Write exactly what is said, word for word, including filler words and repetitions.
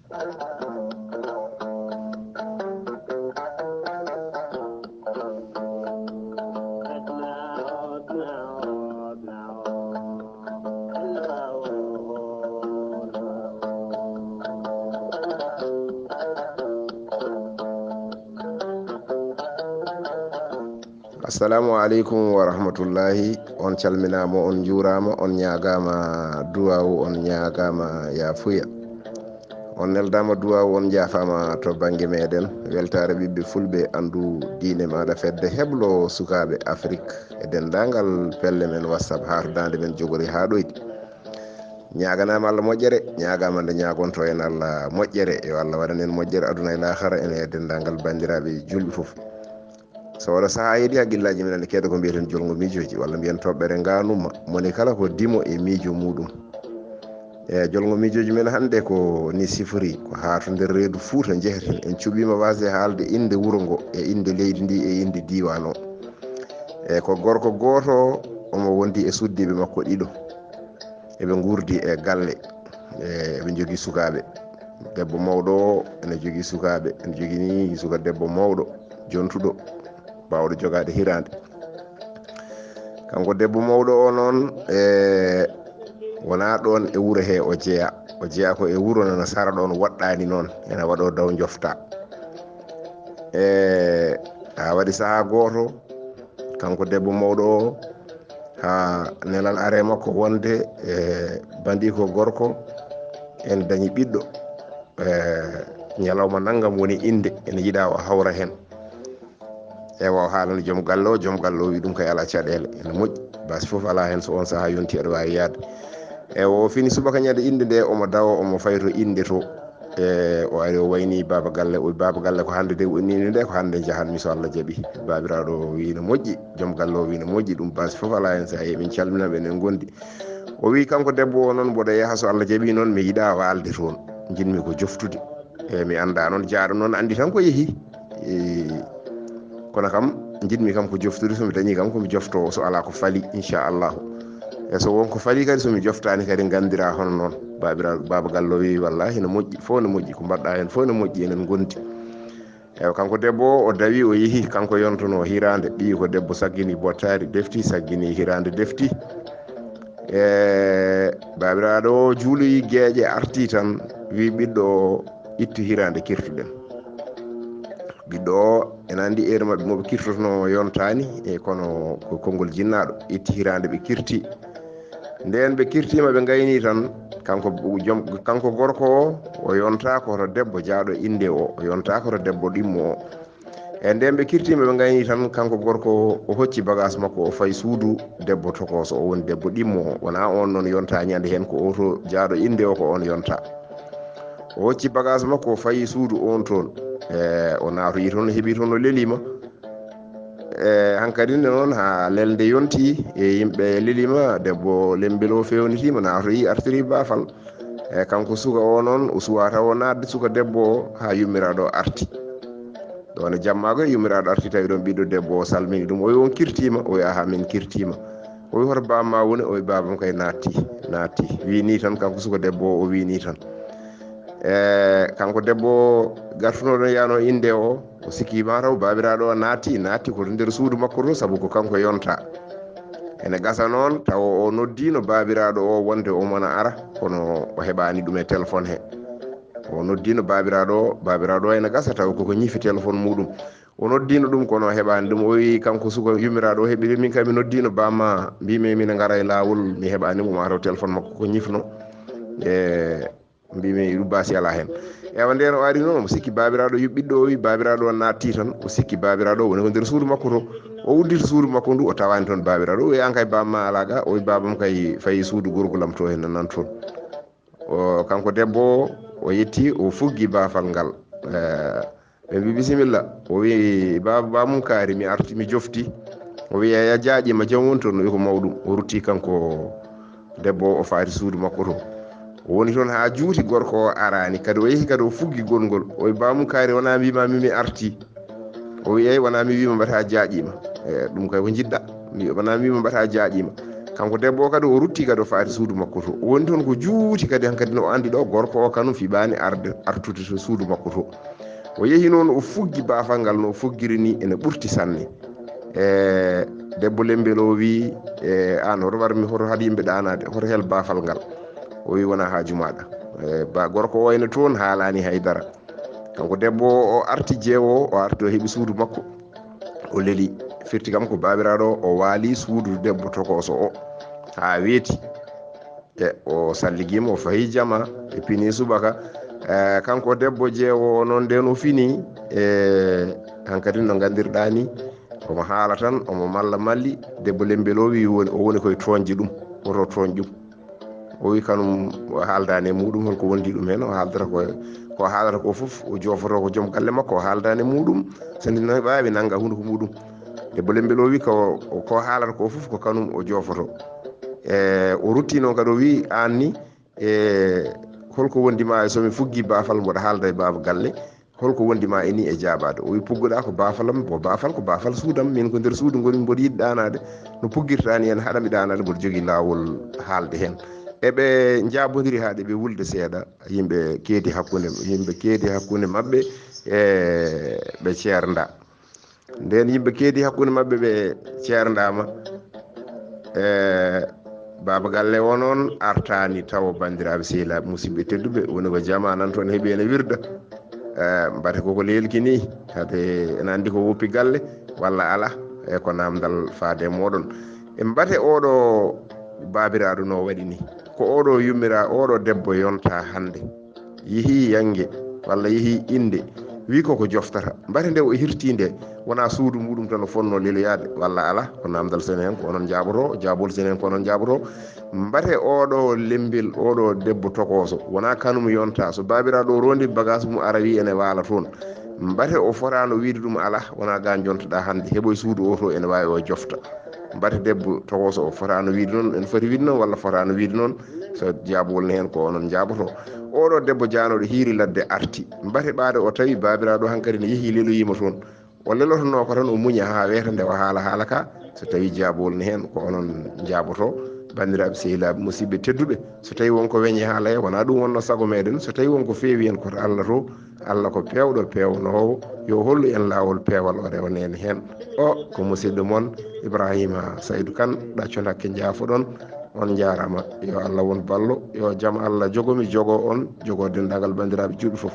Assalamu aleykum wa rahmatullahi. On calminaama, on njuuraama, on ñaagaama duwaawu, on ñaagaama yaafuya. On neldaama duwaawu, on njaafaama to bannge meeɗen. Weltaare ɓiɓɓe fulɓe, anndu diine maaɗa fedde heblo sukaaɓe Afrik e denndaangal pelle men WhatsApp, haardaande men jogori haa ɗoyɗi. Ñaaganaama Allah moƴƴere, ñaagaama nde ñaagonto en Allah moƴƴere. Yo Allah waɗan en moƴƴere aduna e laakara, en e denndaangal banndiraaɓe julɓe fof. So oɗo sahaa heedi, haqqillaaji men ene keeda ko mbiyeten jolngo miijooji, walla mbiyen toɓɓere ngaanuma. Moni kala ko dimo e miijo muuɗum. E jolngo miijooji men hannde ko ni sifori, ko haa to nder reedu Fuuta njeheten. En cuɓiima waasde haalde innde wuro ngo, e innde leydi ndi, e innde diiwaan o. E ko gorko gooto, omo wondi e suddiiɓe makko ɗiɗo. Eɓe nguurdi e galle, e eɓe njogii sukaaɓe. Debbo mawɗo o ene jogii sukaaɓe, ene jogii ni suka debbo mawɗo, jontuɗo, baawɗo jogaade hiraande. Kanko debbo mawɗo o noon, e wonaa ɗoon e wuro he o jeyaa. O jeyaa ko e wuro nana sara ɗoon, woɗɗaani noon, ene waɗoo daw njofta. E haa waɗi sahaa gooto, kanko debbo mawɗo o, haa nelal are makko wonde, e, bandiiko gorko ene dañi ɓiɗɗo, e, ñalawma nanngam woni innde, ene yiɗaa o hawra heen. Ewa, o haalani joom galle o, joom galle o wi ɗum kay alaa caɗeele, ene moƴƴi, baasi fof alaa heen, so on sahaa yonti aɗa waawi yahde. Ewa, o fini subaka ñande innde nde, omo dawa, omo fayto innde to. E, o ari o wayni baaba galle, o wi, "Baaba galle, ko hannde de woni innde nde, ko hannde njahanmi so Allah jaɓi." Baabiraaɗo o wi, "No moƴƴi." Joom galle o wi, "No moƴƴi." Ɗum baasi fof alaa heen, so a yehi, min calminama, enen ngondi. O wi, "Kanko debbo o noon, mboɗo yaha, so Allah jaɓi noon, mi yiɗaa waalde toon. Njiɗmi ko joftude. E, mi anndaa noon, jaaɗo noon anndi tan ko yehi." E, kono kam, njiɗmi kam ko joftude, so mi dañii kam ko mi joftoo, so alaa ko fali, inchallahu. E so won ko fali kadi, so mi joftaani kadi, nganndiraa hono noon. Baabiraaɗo, baaba galle o wi, "Wallaahi no moƴƴi, fof no moƴƴi, ko mbaɗɗaa heen fof no moƴƴi, enen ngondi." Ewa, kanko debbo o, o dawi, o yehi, kanko yontono hiraande, ɓiyi ko debbo saggini bottaari defti, saggini hiraande defti. E, baabiraaɗo o juuloyi geeƴe, arti tan, wi ɓiɗɗo o, "Ittu hiraande kirtuɗen." Ɓiɗɗo o, ene anndi heure maɓɓe mo ɓe kirtotonoo yontaani, e kono ko konngol jinnaaɗo, itti hiraande ɓe kirti. Ndeen ɓe kirtiima, ɓe ngayni tan, kanko joom, kanko gorko o, o yontaa ko to debbo jaaɗo innde o, o yontaa ko to debbo ɗimmo o. E ndeen ɓe kirtiima, ɓe ngayni tan, kanko gorko o, o hocci bagaas makko, o fayi suudu debbo tokooso o, woni debbo ɗimmo o. Wonaa oon noon yontaa ñande heen, ko o to jaaɗo innde o, ko oon yontaa. O hocci bagaas makko, o fayi suudu oon toon. E, o naatoyi toon, o heɓi toon, o leliima. E, hankadi nde noon, haa lelde yonti, e yimɓe leliima, debbo lembel o feewnitiima, naatoyi, artiri baafal. E, kanko suka o noon, o suwaa taw o naatde suka debbo o, haa yummiraaɗo o arti. Ɗoon e jammaago, yummiraaɗo arti, tawi ɗoon ɓiɗɗo debbo o salmini ɗum. O wi, "On kirtiima?" O wi, "Aha, min kirtiima." O wi, "Hoto baaba ma woni?" O wi, "Baaba am kay naatti, naatti." Wi nii tan, kanko suka debbo o, o wi nii tan. E, kanko debbo o gartunoo ɗoon, yaanoo innde o, o sikki mataw baabiraaɗo o naatti, naatti ko to nder suudu makko to, sabu ko kanko yontaa. Ene gasa noon, tawa o noddiino baabiraaɗo o wonde omo na ara, kono o heɓaani ɗum e téléphone he. O noddiino baabiraaɗo o, baabiraaɗo o ene gasa, tawa koko ñifi téléphone muuɗum. O noddiino ɗum, kono o heɓaani ɗum. O wi, kanko suka yummiraaɗo o heɓi, "Min kay mi noddiino baaba ma, mbiimi min ngara e laawol, mi heɓaani mo, mataw téléphone makko ko ñifno." E, mbiimi ɗum baasi alaa heen. Ewa, ndeen o ari noon, omo sikki baabiraaɗo yuɓɓiɗɗo o, wi baabiraaɗo o naatti tan, o sikki baabiraaɗo o woni ko nder suudu makko to. O udditi suudu makko ndu, o tawaani toon baabiraaɗo. O wi, "Aan kay baaba ma alaa ga?" O wi, "Baaba am kay fayi suudu gorgol am to, heen nan toon." O, kanko debbo o, o yetti, o fuggi baafal ngal. E, ɓe mbi, "Bisimilla." O wi, "Baaba, baaba mum kaari, mi arti, mi jofti." O wi, "Eya, jaaƴiima, jam woni toon?" O wi, "Ko mawɗum." O rutti kanko debbo o, o faati suudu makko to. O woni toon haa juuti, gorko o araani. Kadi o yehi kadi o fuggi gonngol. O wi, "Baaba mum kaari, wonaa mbiima mi, mi arti?" O wi, "Eey, wonaa mi wiima mbata jaaƴiima." E, ɗum kay ko njiɗɗa. Mbi, "Wonaa mi wiima mbata jaaƴiima." Kanko debbo o kadi o rutti kadi o faati suudu makko to. O woni toon ko juuti kadi hankadi no o anndi ɗo gorko o kanum fiɓaani arde artude to suudu makko to. O yehi noon o fuggi baafal ngal no o fuggiri ni ene ɓurti sanne. E debbo lembel o wi, e an hoto warmi hoto haɗi yimɓe ɗaanaade hoto hel baafal ngal. O wi wona haaju maɗa. E ba gorko o ene toon haalani haydara. Kanko debbo o arti jeewo o arti o heɓi suudu makko. O leli firti kam ko baabiraaɗo o waali suudu debbo tokooso o haa weeti. E o salligiima o fayi jama e pini subaka. E kanko debbo jeewo o noon nden o fini. E hankadi no nganndirɗaa ni omo haala tan omo malla malli. Debbo lembel o wi woni o woni koye tooñde ɗum. Woto tooñ ɗum. O wi kanum o haaldaani e muɗum holko wondi ɗum heen o haaldata ko ko haalata ko fof o joofoto ko joom galle makko o haaldaani e muɗum. So ndi no waawi nannga hunuko muɗum. Debbo lembel o wi ko ko haalata ko fof ko kanum o joofoto. E o rutti noon kadi o wi an ni e holko wondi ma e somi fuggi baafal mboɗa haalda e baaba galle. Holko wondi ma e ni e jaabaade o wi pugguɗa ko baafalam ko baafal ko baafal suudam min ko nder suudu ngoni mboɗo yiɗi ɗaanaade. No puggirta ni en haɗami ɗaanaade mboɗo jogii laawol haalde heen. Eɓe njaabodiri haa ɗe ɓe wulde seeɗa. Yimɓe keedi hakkunde yimɓe keedi hakkunde maɓɓe e ɓe ceernda. Nden yimɓe keedi hakkunde maɓɓe ɓe ceerndaama. E baaba galle o noon artaani tawa banndiraaɓe sehilaaɓe musidɓe tedduɓe woni ko jama nan toon heɓi ene wirda. E mbate koko leelki ni hade ene anndi ko woppi galle walla ala. E ko namdal faade e moɗon. E mbate oɗo baabiraaɗo no waɗi ni ko oɗo yummira oɗo debbo yonta hannde. Yehi yange walla yehi innde wi koko joftata mbate nde o hirti nde wona suudu muɗum tan o fonno leloyaade walla ala ko namdal sene heen ko onon jaaboto jaabol sene heen ko onon jaaboto. Mbate oɗo lembel oɗo debbo tokoso wona kanum yonta so babiraɗo o rondi bagage mum ara wi ene waala toon. Mbate o fotano wiide ɗum ala wona ga jontoɗa hannde heɓoy suudu o to ene wawi o jofta. Mbate debbo tokoso o fotano wiide noon ene foti wiide noon walla fotano wiide noon. So jaabowol ne heen ko onon njaaboto oɗo debbo jaanoɗo hiiri ladde arti mbate ɓaade o tawi baabiraaɗo hankadi ne yehi leloyima toon. O lelotonoo ko tan o muña haa weeta nde o haala haala ka. So tawi jaabowol ne heen ko onon njaaboto banndiraaɓe sehilaaɓe musidɓe tedduɓe. So tawi wonko weñi haala he wona ɗum wonno sago meɗen so tawi wonko feewi en koto Allah to. Allah ko peewɗo peewnoowo yo hollu en laawol peewal o rewanene heen. O ko musidɗo mon Ibrahima Saydu Kan ɗacco dakke njaafoɗon. On njaarama yo Allah won ballo yo jam Allah jogomi jogo on jogo denndaangal banndiraaɓe juuɓe fof.